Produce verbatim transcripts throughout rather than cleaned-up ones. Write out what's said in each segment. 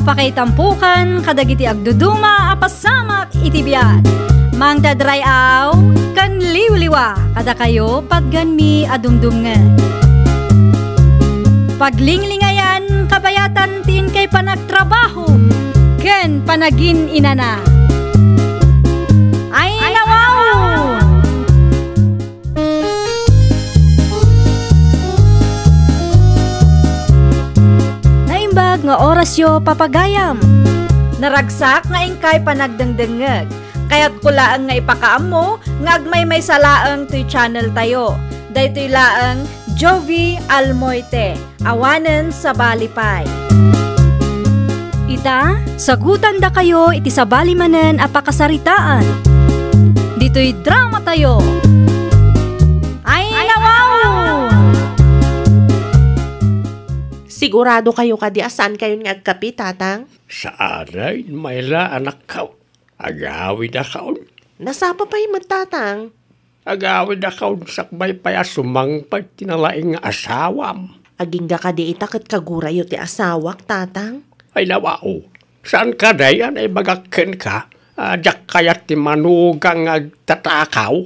Pakaitampokan kadagiti agduduma a pasamak iti biag. Mangted ray-aw ken liwliwa kadakayo patganmi a dumdumngeg. Paglinglingayan kabayatan ti inkay panagtrabaho ken panagin-inana. Ay, nawaw! Naimbag nga orasyo, papagayam. Naragsak nga inkay panagdengdengngeg. Kayatko laeng nga ipakaammo nga agmaymaysa laeng toy channel tayo. Daytoy laeng Jovi Almoite. Awanen sabali pay. Ita, sagutandakayo iti sabali manen a pakasaritaan. Ditoy drama tayo. Ay, nawaw! Sigurado kayo kadi a saan kayon nga agkapi, Tatang? Saan ay, mayla, anakko. Agawidakon. Nasapa pay met, Tatang? Agawidakon sakbay pay a sumangpet ti nalaing nga asawam. Agingga kadi ita ket kagurayo ti asawak, Tatang? Ay, nawaw. Saan kadi a naibagak kenka a diak kayat ti manugang nga agtatakaw?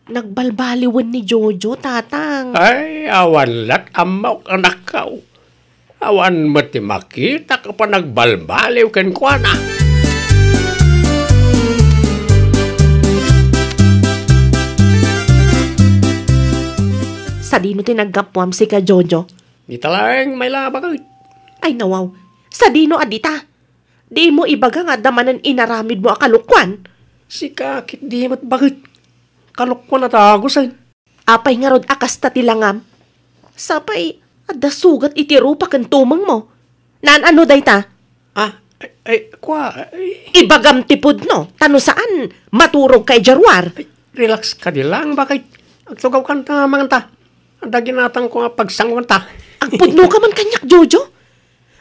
Nagbalbaliwen ni Jojo, Tatang. Ay, awan lat ammok, anakko. Awan met ti makitak a panagbalbaliw kenkuana. Sadino ti naggapuam sika, Jojo? Dita laeng, mayla, baket. Ay, nawaw. Sadino a dita? Dimo ibaga nga adda manen inaramidmo a kalokuan? Sika ketdi met, baket. Kalokuan a dagusen. Apay ngarud a kasta ti langam? Sapay, adda sugat iti rupa ken tumengmo. Naan-ano dayta? Ah, ay, ay, kua, ay. Ibagam ti pudno, ta no saan, maturogka idiay ruar. Ay, relax kadi lang, baket. Agtugawkan ta manganta. Adda ginatangko nga pagsanguanta. Agpudnoka man kaniak, Jojo.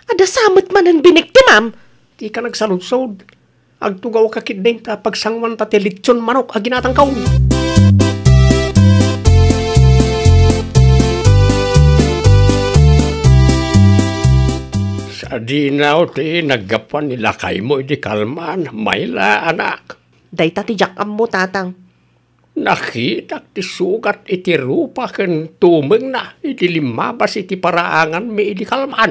Adda sa met manen biniktimam. Dika nagsaludsod. Agtugawka ketdin ta pagsanguanta ti litson manok a ginatangko. Sadino ti naggapuan ni lakaymo idi kalman, mayla, anak? Dayta ti diak ammo, Tatang. Nakitak ti sugat iti rupa ken tumengna idi limmabas iti paraanganmi idi kalman.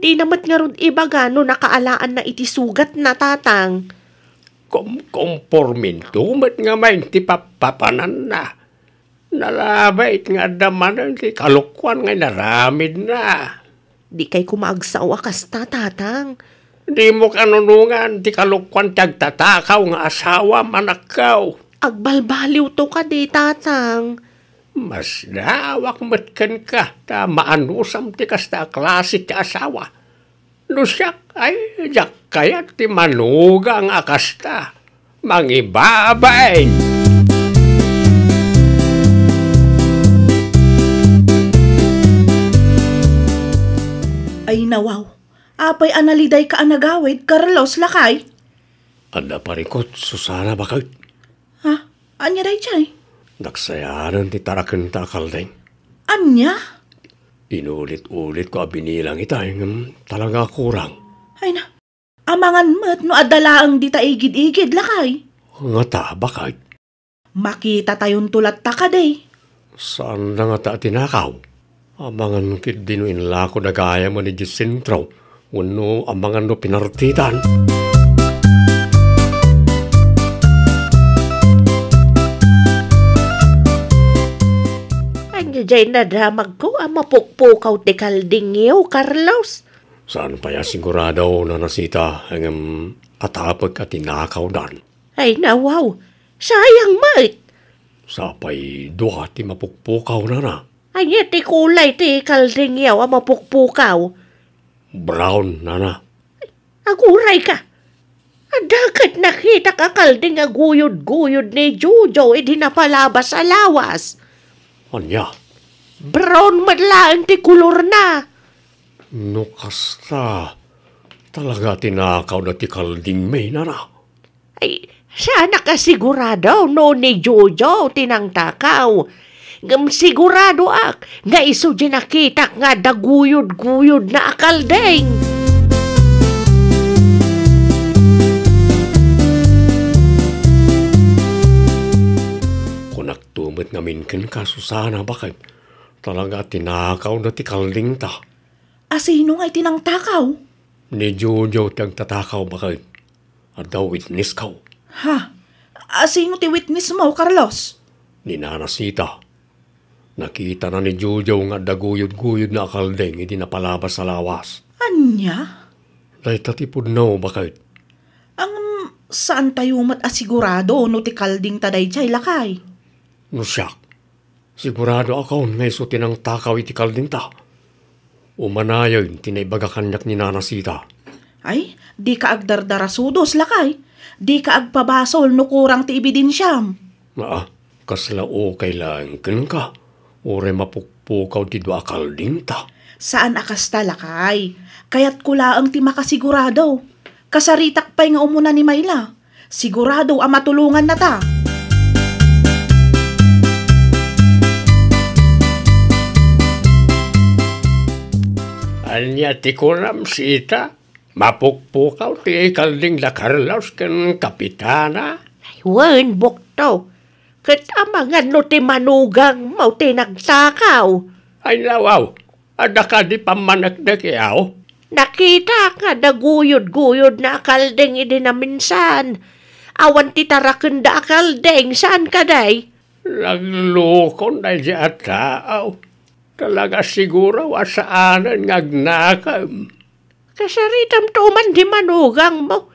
Dina met ngarud ibaga no nakaalaanna iti sugatna, Tatang. Komkomporminto met ngamin ti pappapananna. Nalabit nga adda manen ti kalokuan nga inaramidna. Dikay koma agsao a kasta, Tatang. Dimo kanunongan ti kalokuan ti agtatakaw nga asawam, anakko. Agbalbaliwto kadi, Tatang. Masdaawak met kenka ta maanusam ti kasta a klase ti asawa. No siak, ay, diak kayat ti manugang a kasta. Mangibabain! Ay, nawaw. Apay a nalidayka a nagawid, Carlos, lakay? Adda parikut, Susana, baket. Ha? Ania daydiay? Naksayaanen ti tarakenta a kalding. Ania? Inulit-ulitko a binilang ita, ngem talaga a kurang. Ay na, amangan met no adda laeng dita igid-igid, lakay. Ngata, baket. Makitatayonto latta kadi. Saanda ngata a tinakaw? Amangan ketdi no inlako da gayamen idiay sentro, wenno amangan no pinartitan. Ania diay nadamagko a mapukpukaw ti kaldingyo, Carlos? Saan pay a sigurado, Nana Sita, ngem atapek a tinakawdan. Ay, nawaw. Sayang met. Sapay dua ti mapukpukaw, nana. Ania ti kulay ti kaldingyo a mapukpukaw? Brown, nana. Agurayka. Adda ket nakitak a kalding a guyod-guyod ni Jojo idi napalabas a lawas. Ania? Brown met laeng ti kolorna. No kasta, talaga tinakawda ti kaldingmi, nana. Ay, saanak a sigurado no ni Jojo ti nangtakaw. Ngem siguradoak nga isu ti nakitak nga adda guyod-guyodna a kalding. Amin kenka, Susana, baket. Talaga, tinakawda ti kaldingta. Asino nga iti nangtakaw? Ni Jojo ti agtatakaw, baket. Adda witnessko. Ha? Asino ti witnessmo, Carlos? Ni Nana Sita. Nakitana ni Jojo nga adda guyod-guyodna a kalding idi napalabas a lawas. Ania? Dayta ti pudno, baket. Ngem, saantayo met a sigurado no ti kaldingta daydiay, lakay? No siak, siguradoakon nga isu ti nangtakaw iti kaldingta. Umanayen ti naibaga kaniak ni Nana Sita. Ay, dika agdardarasudos, lakay. Dika agpabasol no kurang ti ebidensiam. Aa, kasla ukay laeng kenka. Uray mapukpukaw ti dua a kaldingta. Saan a kasta, lakay. Kayatko laeng ti makasigurado. Kasaritak pay nga umuna ni Mayla. Sigurado a matulongannata. Ania ti kunam, Sita? Mapukpukaw ti kalding da Carlos ken Kapitana? Ay, wen, bukto. Ket amangan no ti manugangmo ti nagtakaw? Ay, nawaw. Adda kadi pammaneknek, aw? Nakitak nga adda guyod-guyodna a kalding idi naminsan. Awan ti tarakenda a kalding, saan kadi? Naglukon daydiay a tao. Talaga siguro a saanen nga agnakem. Kasaritamto man ti manugangmo.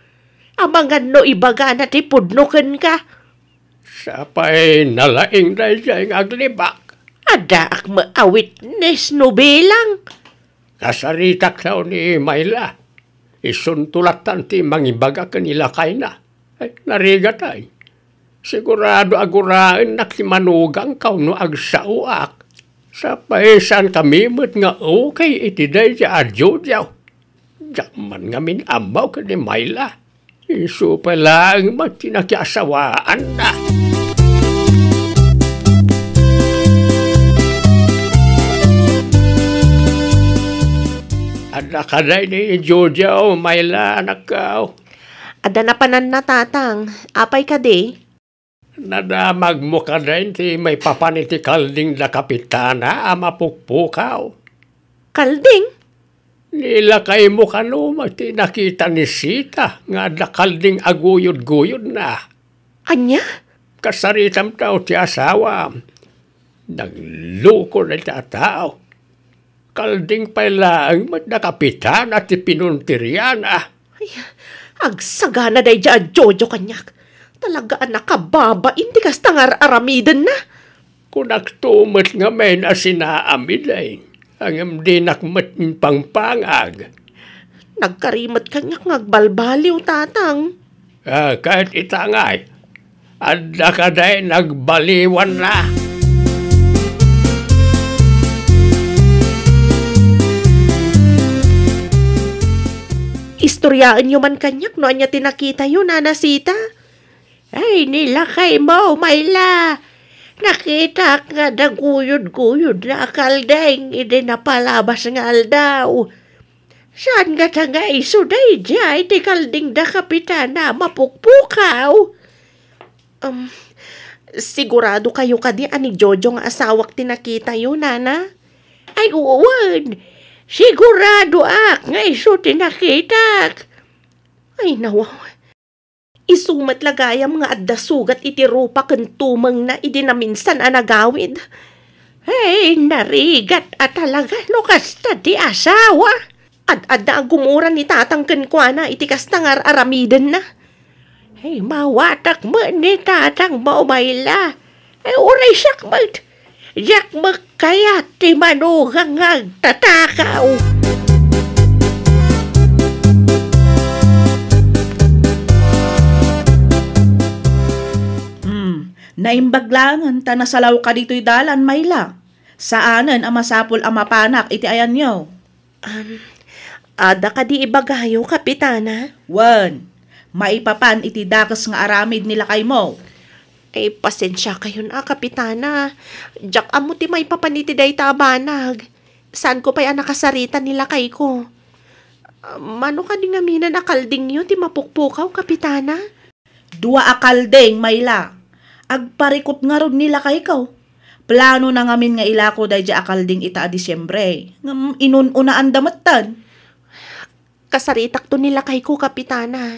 Amangan no ibagana ti pudno kenka. Sapay nalaing daydiay nga aglibak. Addaak met a witness no bilang. Kasaritak laeng ni Mayla. Isunto lattan ti mangibaga ken ni lakayna. Ay, narigat ay. Sigurado a guraennak ti manugangko no agsaoak. Sapay saankami met nga ukay iti daydiay a Jojo. Diak man ngamin ammo ken ni Mayla. Isu pay laeng met ti nakiasawaanna. Adda kadi ni Jojo, Mayla, anakko? Adda napananna, Tatang. Apay kadi? Nadamagmo kadi ti maipapan iti kalding da Kapitana a mapukpukaw? Kalding? Ni lakaymo kano met ti nakita ni Sita nga adda kalding a guyod-guyodna? Ania? Kasaritamto ti asawam. Nagluko dayta a tao. Kalding pay laeng met da Kapitana ti pinunteriana. Ay, agsagana daydiay a Jojo kaniak. Talaga a nakababain ti kasta nga ar-aramidenna. Kunakto met ngamin a sinaamid, ay, ngem dinak met impangpangag. Nagkari met kaniak nga agbalbaliw, Tatang. Ah, ket ita ngay, adda kadi nagbaliwanna? Istoryaenyo man kaniak no ania ti nakitayo, Nana Sita. Ay, ni lakaymo, Mayla. Nakitak nga adda guyod-guyodna a kalding idi napalabas nga aldaw. Saan ngata nga isu daydiay ti kalding da Kapitana a mapukpukaw? Um, sigurado kayo kadi a ni Jojo nga asawak ti nakitayo, Nana? Ay, wen. Siguradoak nga isu ti nakitak. Ay, nawaw. Isu met la gayam nga adda sugat iti rupa ken tumengna idi naminsan a nagawid. Hey, narigat a talaga no kasta ti asawa. Ad-adda a gumura ni Tatang kenkuana iti kasta nga ar-aramidenna. Hey, mawatak met ni Tatang, Mayla. Ay, uray siak met. Diak met kayat ti manugang nga agtatakaw. Hmm, naimbag laengen ta nasalawka ditoy dalan, Mayla. Saanen a masapul a mapanak iti ayanyo. Um, adda kadi ibagayo, Kapitana? Wen, maipapan iti dakes nga aramid ni lakaymo. Eh, pasensiakayon a, Kapitana. Diak ammo ti maipapan iti dayta a banag. Saanko pay a nakasarita ni lakayko. Ah, mano kadi ngaminen a kaldingyo ti mapukpukaw, Kapitana? Dua a kalding, Mayla. Agparikut ngarud ni lakayko. Planona ngamin nga ilako daydiay a kalding ita a Disiembre. Ngem inun-unaanda metten. Kasaritakto ni lakayko, Kapitana.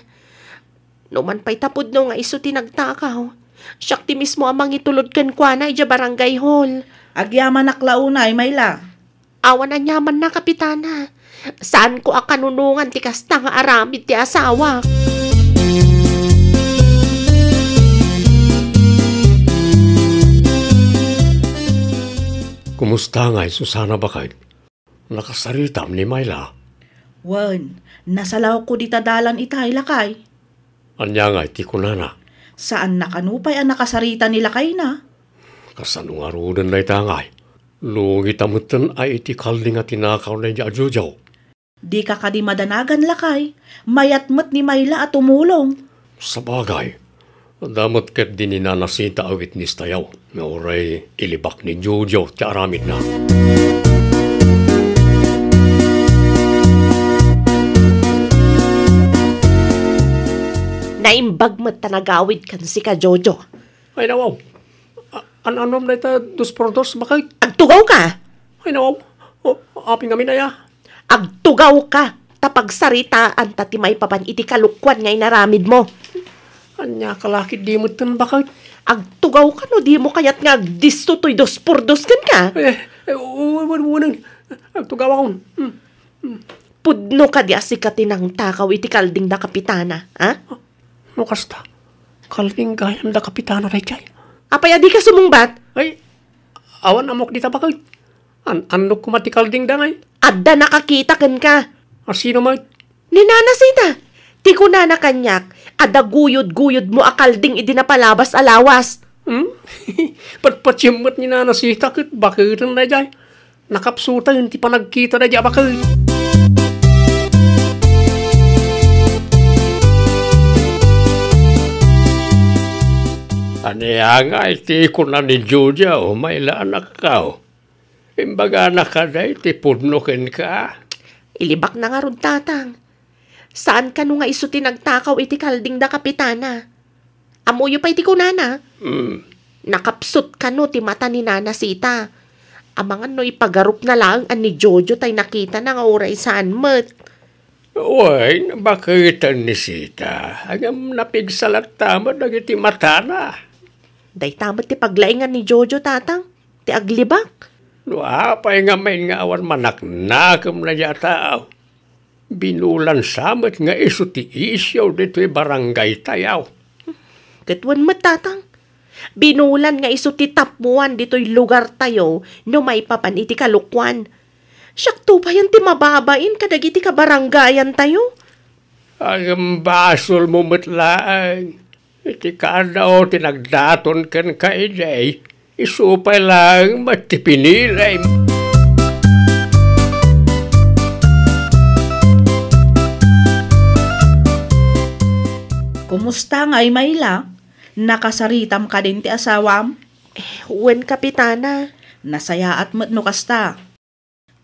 Numan pay ta pudno nga isu ti nagtakaw, siak ti mismo a mangitulod kenkuana idiay barangay hall. Agyamanak la unay, Mayla. Awan aniamanna, Kapitana. Saanko a kanunongan ti kasta nga aramid ti asawak. Kumusta ngay, Susana, baket? Nakasaritam ni Mayla? Wen, nasalawko dita dalan itay, lakay. Ania ngay ti kunana? Saanna kano pay a nakasarita ni lakayna. Kasano ngaruden dayta ngay? Lugita metten a iti kalding a tinakaw daydiay a Jojo. Dika kadi madanagan, lakay. Mayat met ni Mayla a tumulong. Sabagay, adda met ketdi ni Nana Sita a witness tayo, nga uray ilibak ni Jojo ti aramidna. Naimbag met ta nagawid ken sika, Jojo. Ay, nawaw. A-, an-, annom dayta dos por dos, baket? Agtugaw ka? Ay, nawaw. O, apay ngamin aya? Agtugaw ka, ta pagsaritaan ta ti maipapan iti kalokuan nga inaramid mo. Ania ka la ketdi metten, baket? Agtugaw ka no dimo kayat nga agdisso toy dos por dos kenka. Eh, eh, u-, u-, u-, unen. Agtugawakon. Hmm. Hmm. Pudno kadi a sika ti nangtakaw iti kalding da Kapitana, ha? No kasta, kalding gayam da Kapitana daydiay. Apay a dika sumungbat? Ay, awan ammok dita, baket. An-, annok koma ti kalding da ngay. Adda nakakita kenka. A sino met? Ni Nana Sita. Ti kunana kaniak, adda guyod-guyodmo a kalding idi napalabas a lawas. Hmm? Patpatiem met ni Nana Sita ket baketen daydiay. Nakapsuten ti panagkita daydiay a baket. Ania ngay ti kuna ni Jojo, Mayla, anakko? Imbagana kadi ti pudno kenka? Ilibakna ngarud, Tatang. Saan kano nga isu ti nagtakaw iti kalding da Kapitana? Ammoyo pay ti kunana? Hmm. Nakapsut kano ti mata ni Nana Sita? Amangan no ipagarupna laeng a ni Jojo tay nakitana nga uray saan met. Wen, baketen ni Sita, ngem napigsa latta met dagiti matana. Dayta met ti paglaingan ni Jojo, Tatang, ti aglibak. No apay ngamin nga awan manaknakemna a tao, binulan sa met nga isu ti isyu ditoy barangay tayo. Ket wen met, Tatang, binulan nga isu ti tappuan ditoy lugar tayo no maipapan iti kalokuan. Siakto payen ti mababain kadagiti kabarangayan tayo. Ngem basolmo met laeng. Iti kaano ti nagdaton kenka idi, isu pay laeng met ti pinilim. Kumusta ngay, Mayla? Nakasaritam kadin ti asawam? Eh, wen, Kapitana. Nasayaat met no kasta.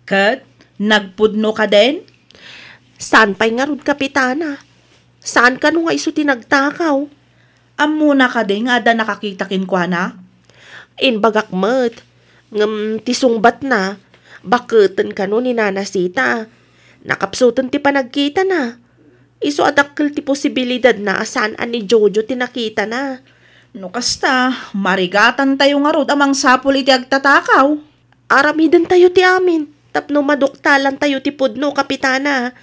Ket nagpudno kadin? Saan pay ngarud, Kapitana. Saan kano nga isu ti nagtakaw. Ammona kadi nga adda nakakita kenkuana? Imbagak met, ngem ti sungbatna, baketen kano ni Nana Sita. Nakapsuten ti panagkitana. Isu a dakkel ti posibilidadna a saan a ni Jojo ti nakitana. No kasta, marigatantayo ngarud a mangsapul iti agtatakaw. Aramidentayo ti amin tapno maduktalantayo ti pudno, Kapitana.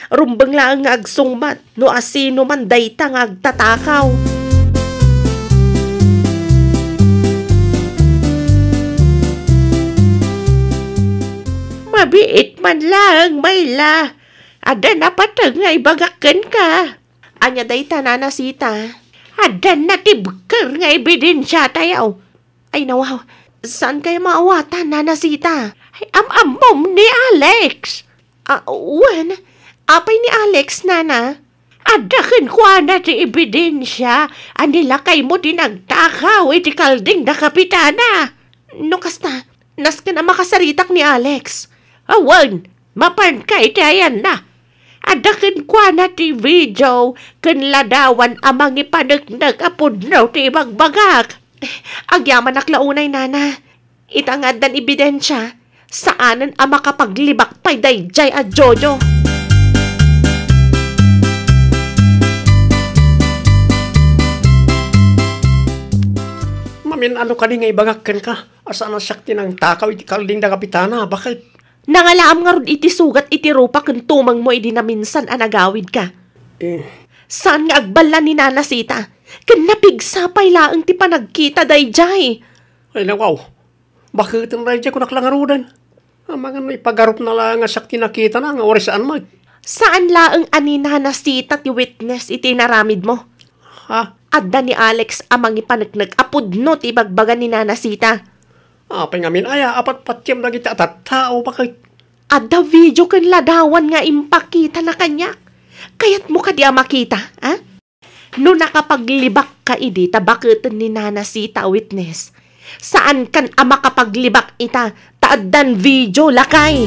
Rumbeng laeng nga agsungbat no asinoman dayta nga agtatakaw. Mabiit man laeng, Mayla. Adda napateg nga ibagak kenka. Ania dayta, Nana Sita? Adda natibker nga ebidensiatayo. Ay, nawaw. Saan kaya maawatan, Nana Sita? Ay, am-ammom ni Alex. Ah, wen. Apay ni Alex, Nana? Adda kenkuana ti ebidensia a ni lakaymo ti nagtakaw iti kalding da Kapitana. No kasta, nasken a makasaritak ni Alex. Awan, mapanka iti ayanna. Adda kenkuana ti video ken ladawan a mangipaneknek a pudno ti ibagbagak. Agyamanak la unay, Nana. Ita nga addan ebidensia, saanen a makapaglibak pay daydiay a Jojo. Mamin, ano kadi nga ibagak kenka? Saan a siak ti nangtakaw iti kalding da kapitana, baket? Nangalaam ngarud iti sugat iti rupa ken tumengmo idi naminsan a nagawidka. Eh. Saan nga agballa ni Nana Sita? Ken napigsa pay laeng ti panagkita daydiay. Ay, nawaw. Baketen daydiay kunak la ngaruden. Amangan no ipagarupna laeng a siak ti nakitana nga uray saan met. Saan laeng a ni Nana Sita ti witness iti inaramidmo? Ha? Adda ni Alex a mangipaneknek a pudno ti ibagbaga ni Nana Sita. Apay ngamin aya a patpatiem dagiti a tattao, baket? Adda video ken ladawan nga impakitana kaniak. Kayatmo kadi a makita, a? No nakapaglibakka idi ta baketen ni Nana Sita a witness, saankan a makapaglibak ita ta addan video, lakay.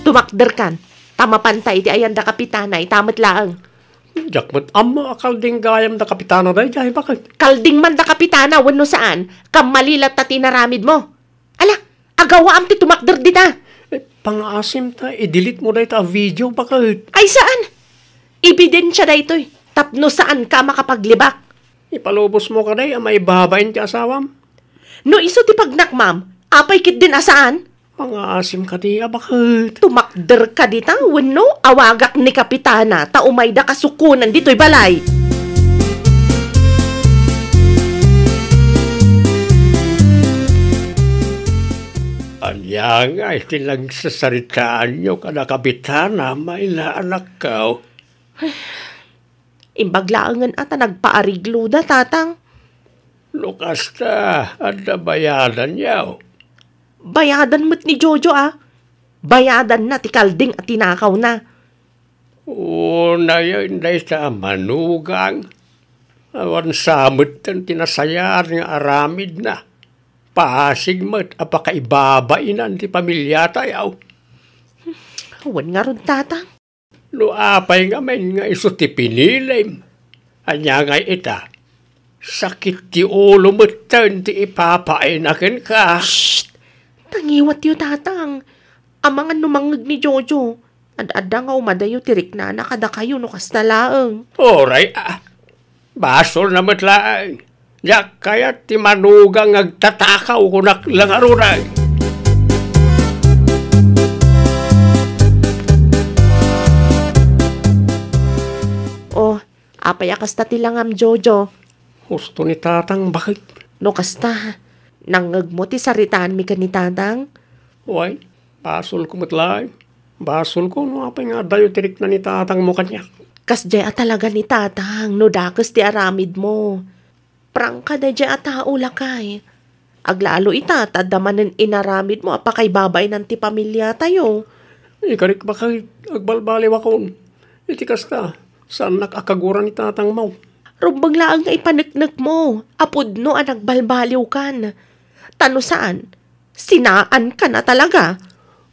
Tumakderkan, ta mapanta iti ayan da kapitana, ita met laeng. Diak met ammo a kalding gayam da kapitana daydiay, baket? Kalding man da kapitana wenno saan, kammali latta ti inaramidmo. Ala, agawaam ti tumakder dita. Eh, pangaasim ta, i-delete mo dayta a video, baket? Ay, saan? Ebidensia daytoy, tapno saanka a makapaglibak. Ipalubos mo kadi a maibabain ti asawam? No isu ti pagnakmam, apay ketdin a saan? Pangaasim kadi a baket. Tumakder ka dita, wenno awagak ni Kapitana ta umayda kasukonan ditoy balay. Ania ngay ti nagsasaritaanyo kada Kapitana, maila anakko? Imbag laengen a ta nagpaarigloda, Tatang. No kasta, adda bayadanyo. Bayadan met ni Jojo, a. Bayadanna ti kalding a tinakawna. Unayen dayta a manugang. Awan sa metten ti nasayaat nga aramidna. Pasig met a pakaibabainan ti pamiliatayo. Awan ngarud, Tatang. No apay ngamin nga isu ti pinilim, ania ngay ita? Sakit ti ulo metten ti ipapaayna kenka. Shh! Tangiwatyo, Tatang. Amangan no mangngeg ni Jojo. Ad-adda nga umadayo ti riknana kadakayo no kasta laeng. Uray, a. Basolna met laeng. Diak kayat ti manugang nga agtatakaw, kunak la ngaruden. Oh, apay a kasta ti langam, Jojo? Husto ni Tatang, baket? No kasta, nangngegmo ti saritaanmi ken ni Tatang? Wen, basolko met laeng. Basolko no apay nga adayo ti rikna ni Tatangmo kaniak. Kasdiay a talaga ni Tatang no dakes ti aramidmo. Prangka daydiay a tao, lakay. Aglalo ita ta adda manen inaramidmo a pakaibabainan ti pamiliatayo. Ikarik, baket, agbalbaliwakon. Iti kasta, saannak a kagura ni Tatangmo. Rumbeng laeng nga ipaneknekmo a pudno a nagbalbaliwkan. Ta no saan, sinaankan a talaga.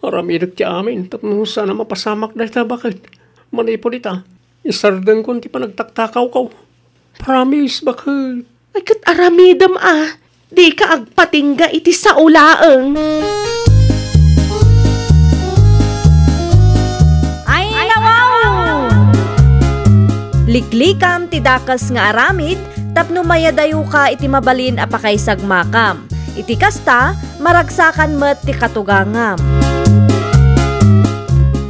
Aramidek ti amin tapno saan a mapasamak dayta, baket. Manipud ita, isardengkon ti panagtaktakawko. Promise, baket. Ay, ket aramidem a, dika agpatingga iti sao laeng. Ay, nawaw! Liklikam ti dakes nga aramid tapno mayadayoka iti mabalin a pakaisagmakam. Iti kasta, maragsakan met ti katugangam.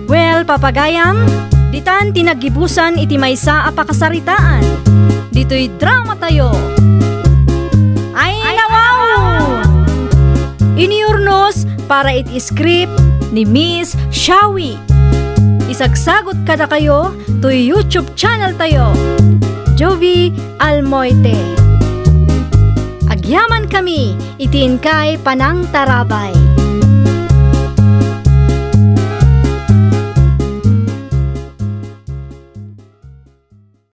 Well, papagayam, ditan ti naggibusan iti maysa a pakasaritaan. Ditoy dramatayo. Ay, nawaw! Inurnos para iti script ni Miss Shawi. Isagsagot kadakayo toy YouTube channel tayo, Jovie Almoite. Agyaman kami iti inkay panangtarabay.